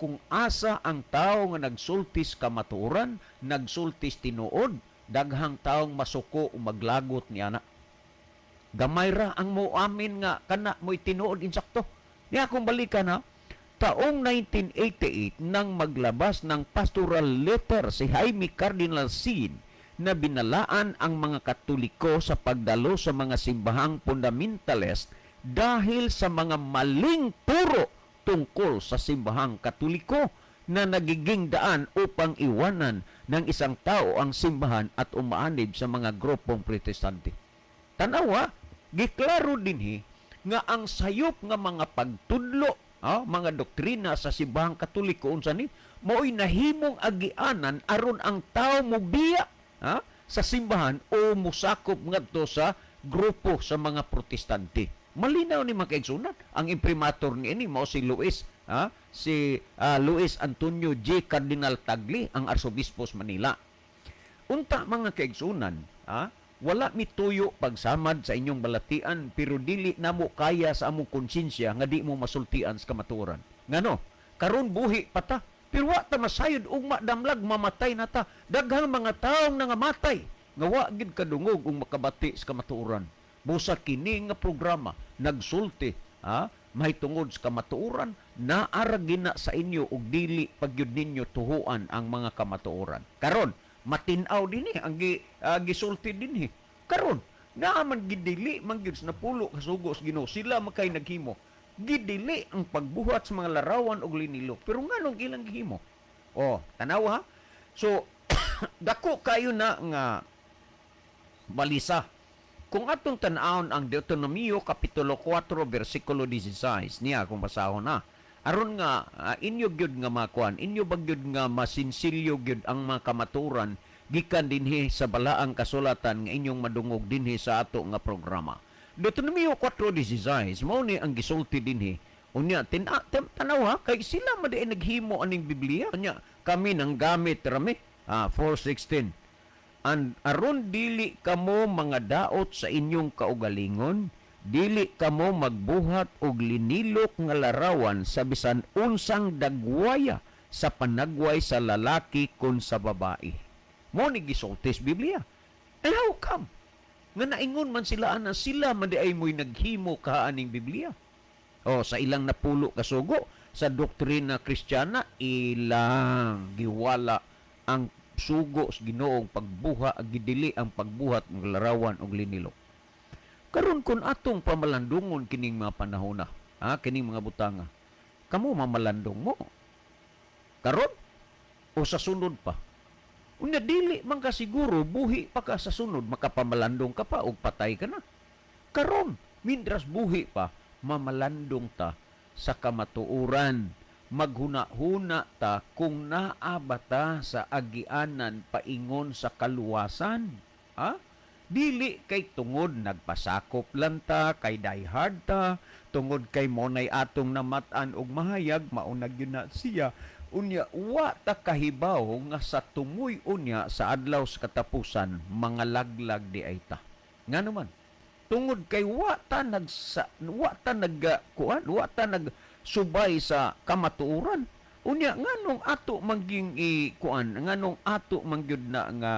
kung asa ang tao nga nagsultis kamatuoran, nagsultis tinuod, daghang taong masuko o maglagot niya na. Gamay ra ang moamin nga kana mo'y tinuod insakto. Niya akong balikan ha, taong 1988 nang maglabas ng pastoral letter si Jaime Cardinal Sin na binalaan ang mga Katoliko sa pagdalo sa mga simbahang fundamentalist dahil sa mga maling turo tungkol sa simbahang Katoliko. na nagiging daan upang iwanan ng isang tao ang simbahan at umaanib sa mga grupong Protestante. Tanawa, giklaro dinhi nga ang sayop nga mga pagtudlo, mga doktrina sa Simbahang Katoliko unsa ni, mao'y nahimong agianan aron ang tao mobiya sa simbahan o musakop ngadto sa grupo sa mga Protestante. Malinaw ni, mga kaigsunan, ang imprimatur niini mao si Luis si Luis Antonio J. Cardinal Tagle, ang Arsobispo sa Manila. Unta, mga kaigsunan, wala mituyo pagsamad sa inyong balatian, pero dili namo kaya sa among konsensya nga di mo masultian sa kamatuoran. Ngano? Karon buhi pa ta, pero wa ta masayod, ugma damlag mamatay na ta. Daghang mga taong nangamatay nga wa gid kadungog ug makabati sa kamatuoran. Busa kini nga programa nagsulti mahitungod sa kamatuoran, naa ra gina sa inyo ug dili pagyud ninyo tuhuan ang mga kamatuoran. Karon matin-aw dinhi ang gisulti dinhi. Karon naa man gidili man gyud sa napulo ka sugo sa Ginoo, sila makay naghimo. Gidili ang pagbuhat sa mga larawan og linilok. Pero nganong ilang gihimo? Oh, tanaw ha. So dako kayo na nga balisa. Kung atong tan-awon ang Deuteronomio kapitulo 4 versikulo 16 niya, kung basahon na. Aron nga inyo gyud nga makuan, inyo ba gyud nga masinsilyo gyud ang mga kamaturan gikan dinhi sa balaang kasulatan nga inyong madungog dinhi sa ato nga programa. Deuteronomio 4:16 mao ni ang gisulti dinhi. Unya tanaw ha, kay sila man diay naghimo aning Biblia. Unya kami nang gamit rami. 4:16. And aron dili kamo mga daot sa inyong kaugalingon, dili kamo magbuhat og linilok nga larawan sa bisan unsang dagwaya sa panagway sa lalaki kon sa babae. Mo ni gisulti sa Biblia. And how come? Nga naingon man sila ana, sila man di ay mo'y naghimo ka aning Biblia. O sa ilang napulo kasugo sa doktrina Kristiyana, ilang giwala ang sugo sa Ginoong pagbuha, gidili ang pagbuhat ng larawan og linilok. Karon kun atong pamalandungon kining mga panahona, kining mga butanga. Kamo mamalandong mo? Karon o sa sunod pa? Unya dili man ka siguro buhi pa ka sa sunod, makapamalandong ka pa og patay ka na. Karon, mindras buhi pa, mamalandong ta sa kamatuoran. Maghuna-huna ta kung naa ba ta sa agianan paingon sa kaluwasan. Ha? Dili kay tungod nagpasakop lang ta, kay diehard ta, tungod kay monay atong namat-an og mahayag, maunag yun na siya. Unya, wa ta kahibaw nga sa tumoy unya sa adlaw sa katapusan, mga laglag di ay ta. Nga naman, tungod kay wa ta nag kuan, wa ta nagsubay sa kamatuoran. Unya nganong ato mangging i kuan, nganong ato mangyud na nga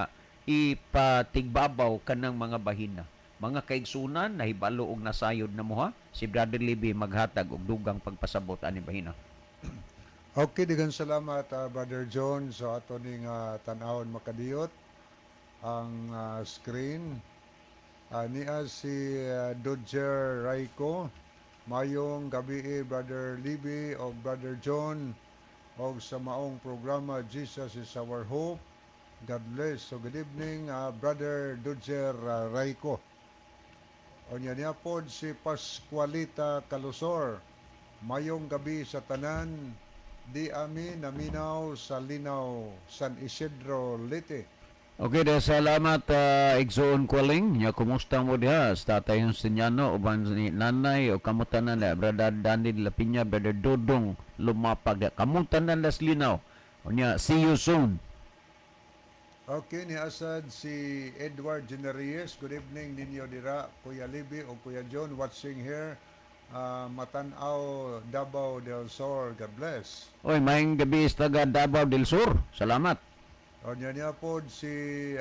ipatigbabaw kanang mga bahina? Mga kaigsunan, nahibalo og nasayod na mo ha. Si Brother Libby maghatag og dugang pagpasabot ani bahina. Okay, daghang salamat, Brother John. So ato ning tan-awon, makadiyot ang screen. Niya si Dodger Raiko. Mayong gabi, Brother Libby o Brother John og sa maong programa Jesus is Our Hope. God bless. So good evening, Brother Dodger Raiko. Unya niya pod si Pascualita Calusor. Mayong gabi sa tanan. Di ami naminaw sa Linaw, San Isidro, Leyte. Okay, da salamat, Igsoon Kwaling. Nya kumusta mo diha sa Tatay Justiniano uban ni Nanay o kamo tanan na Brother Danny de la Piña, Brother Dodong Lumapag. Kamo tanan las Linaw. Unya see you soon. Okay, ni Asad si Edward Generries. Good evening ninyo dira, Kuya Libby o Kuya John, watching here. Matanaw, Davao del Sur. God bless. Oy, maayong gabi sa taga Davao del Sur. Salamat. O niya niya po si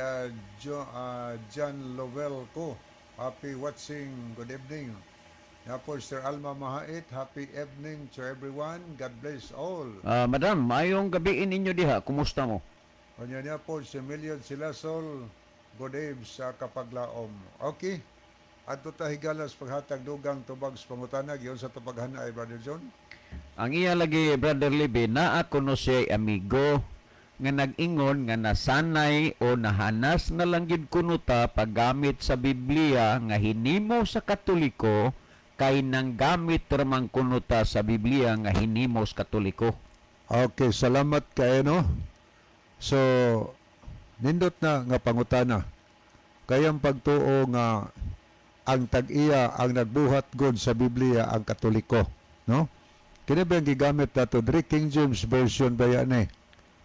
John Lovell ko. Happy watching. Good evening. Niya po Sir Alma Mahait. Happy evening to everyone. God bless all. Madam, maayong gabi ninyo diha. Kumusta mo? O niya niya po si Million Silasol. Good eve sa Kapaglaom. Okay. Adto ta higalas paghatag dugang tubag sa pangutana giyon sa tupaghanay, Brother John. Ang iya lagi, Brother Libby, naa kuno siya amigo nga nag-ingon nga nasanay o nahanas na lang gyud kuno ta paggamit sa Biblia nga hinimo sa Katoliko kay nang gamit ramang kuno ta sa Biblia nga hinimo sa Katoliko. Okay, salamat kay, no. So, nindot na nga pangutana. Kayang pagtuo nga ang tag-iya ang nagbuhat god sa Biblia ang Katoliko, no? Kini ba ang gigamit nato diri, King James Version ba yan eh?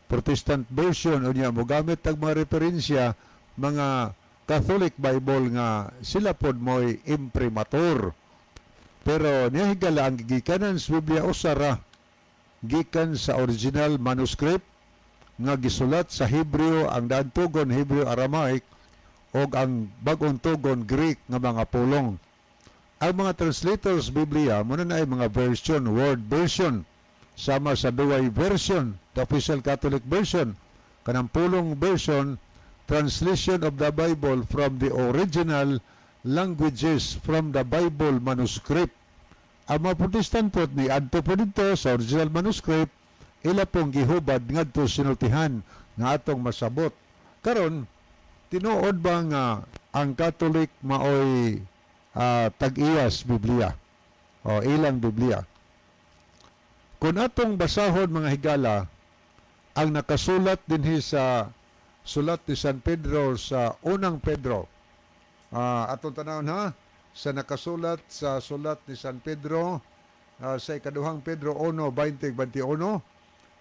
Protestant version, unya mo gamit ang mga referensya mga Catholic Bible nga sila pod mo'y imprimatur. Pero niya, higala, ang gigikanan sa Biblia usara gikan sa original manuscript nga gisulat sa Hebreo, ang daan tugon Hebreo Aramaic og ang bag-ong tugon Greek nga mga pulong. Ang mga translators Biblia mo na ay mga version, word version, sama sa Douay version, the official Catholic version, kanang pulong version, translation of the Bible from the original languages from the Bible manuscript. Ang mga Protestant po ni adto po dito sa original manuscript, ila pong gihubad ngadto sinultihan nga atong masabot. Karon, tinuod ba nga ang Catholic maoy tag-iyas Biblia o ilang Biblia? Kung atong basahon, mga higala, ang nakasulat dinhi sa sulat ni San Pedro sa Unang Pedro. Atong tanawon ha, sa nakasulat sa sulat ni San Pedro sa Ikaduhang Pedro 1:20-21: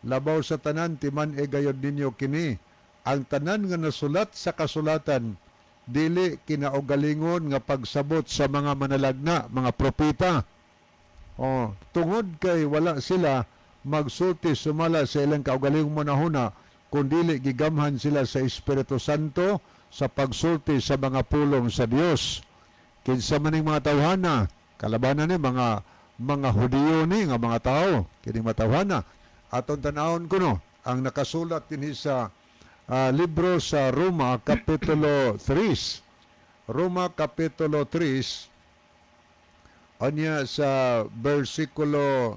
"Labaw sa tanan, timan-i gayod ninyo kini, ang tanan nga nasulat sa kasulatan dili kinaugalingon nga pagsabot sa mga manalagna, mga propeta." Oh, tungod kay wala sila magsulti sumala sa ilang kaugalingong manahuna, kundili gigamhan sila sa Espiritu Santo sa pagsulti sa mga pulong sa Dios. Kinsa man ning mga tawhana? Kalabanan ni mga Hudiyo ni nga mga tao kining mga tawhana. Aton tan-awon kuno ang nakasulat dinhi sa libro sa Roma kapitulo 3. Roma kapitulo 3, onya sa versikulo,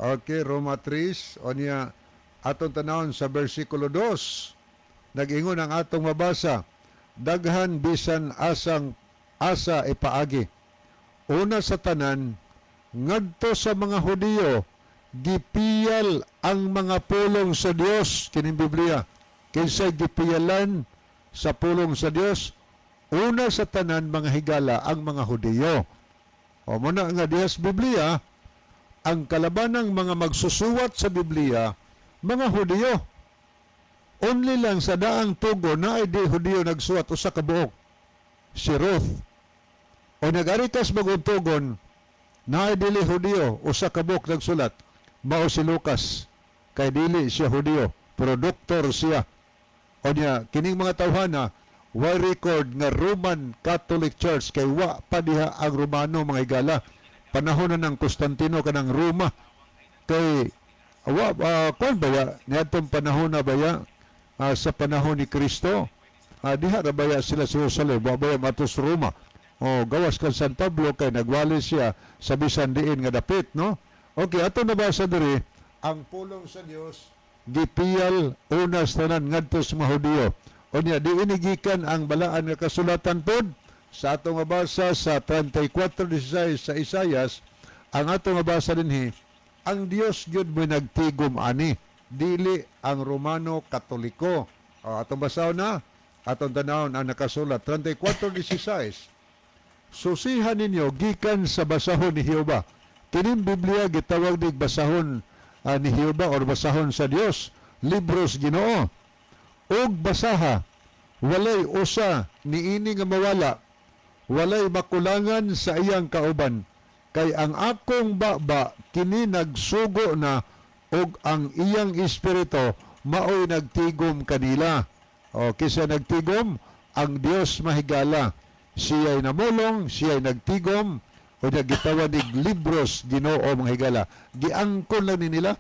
okay, Roma 3, onya atong tanawon sa versikulo 2. Nag-ingon ang atong mabasa: "Daghan bisan asang asa ipaagi. Una sa tanan, ngadto sa mga Hudiyo gipiyal ang mga pulong sa Dios." Kining Biblia, kinsay gipiyalan sa pulong sa Dios? Una sa tanan, mga higala, ang mga Hudiyo. O muna nga dihas Biblia, ang kalabanang mga magsusuwat sa Biblia, mga Hudiyo. Only lang sa daang tugo na ay di Hudiyo nagsuwat, usa ka buok, si Ruth. O nag-aritas maguntugon na ay dili Hudiyo, usa ka buok nagsulat, mao si Lucas. Kay dili siya Hudiyo, pero doktor siya. O niya, kining mga tawhana, way record nga Roman Catholic Church kay wa pa diha ang Romano, mga higala. Panahon na ng Constantino kanang Roma. Kay wa kuan baya niadtong panahon na baya sa panahon ni Kristo, diha ra baya sila sa Jerusalem, wa baya matos Roma. O gawas kan San Pablo kay nagwali siya sa bisan diin nga dapit, no? Okay, ato nabasa diri ang pulong sa Dios gipiyal una sa tanan ngadto sa mga Hudiyo. Unya di inigikan ang balaan nga kasulatan pod sa atong mabasa sa 34:16 sa Isayas. Ang atong mabasa dinhi, ang Dios gyud mo'y nagtigom ani, dili ang Romano Katoliko. O, atong basahon na, atong tanawon ang nakasulat 34:16: "Susihan ninyo gikan sa basahon ni Jehova." Kining Biblia gitawag dig basahon ni Jehova or basahon sa Dios, libros Ginoo. "Ug basaha, walay usa niini nga mawala, walay makulangan sa iyang kauban. Kay ang akong baba kini nagsugo na ug ang iyang espiritu maoy nagtigom kanila." O kisa nagtigom? Ang Dios, mahigala. Siya'y namulong, siya'y nagtigom, o nagitawag dig libros Ginoo, mga higala. Giangkon lang ni nila.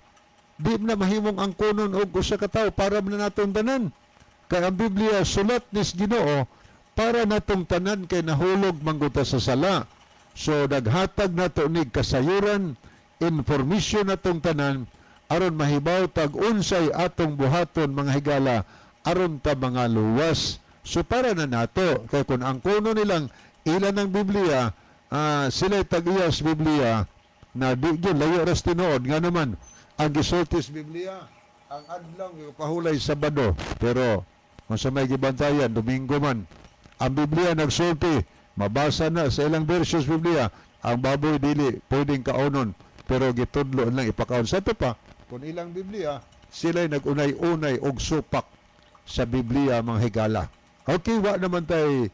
Di na mahimong angkonon og usa ka tawo, para na natong tanan. Kay ang Biblia sulat nis Ginoo para natong tanan kay nahulog man gud ta sa sala. So naghatag nato nig kasayuran Information atong tanan aron mahibaw tag unsay atong buhaton, mga higala, aron ta mga luwas. So para na nato kay kung ang kuno nilang ilan ng Biblia, sila tag-iya sa Biblia na di gyud layo ras tinuod nga naman ang gisulti sa Biblia ang adlaw nga pahulay Sabado, pero kung sa may gibantayan, Domingo man. Ang Biblia nagsulti, mabasa na sa ilang versions Biblia, ang baboy dili pwedeng kaonon, pero gitudlo lang ipakaon. Sa ito pa, kung ilang Biblia, sila'y nagunay-unay og supak sa Biblia, mga higala. Okay, wa naman tay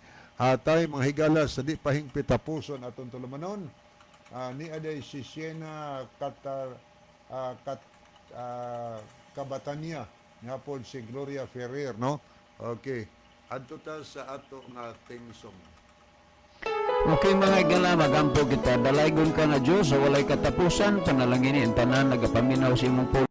tay mga higala sa di pahingpit tapuson atong tulumanon. Ni aday si Siena Katar Kat Kabatania nga pod si Gloria Ferrer, no? Okay. Adto ta sa ato nga theme song. Okay, mga higala, magampo kita. Dalaygon ka nga Diyos sa walay katapusan, panalangin ang tanan nagapaminaw sa imong pulong.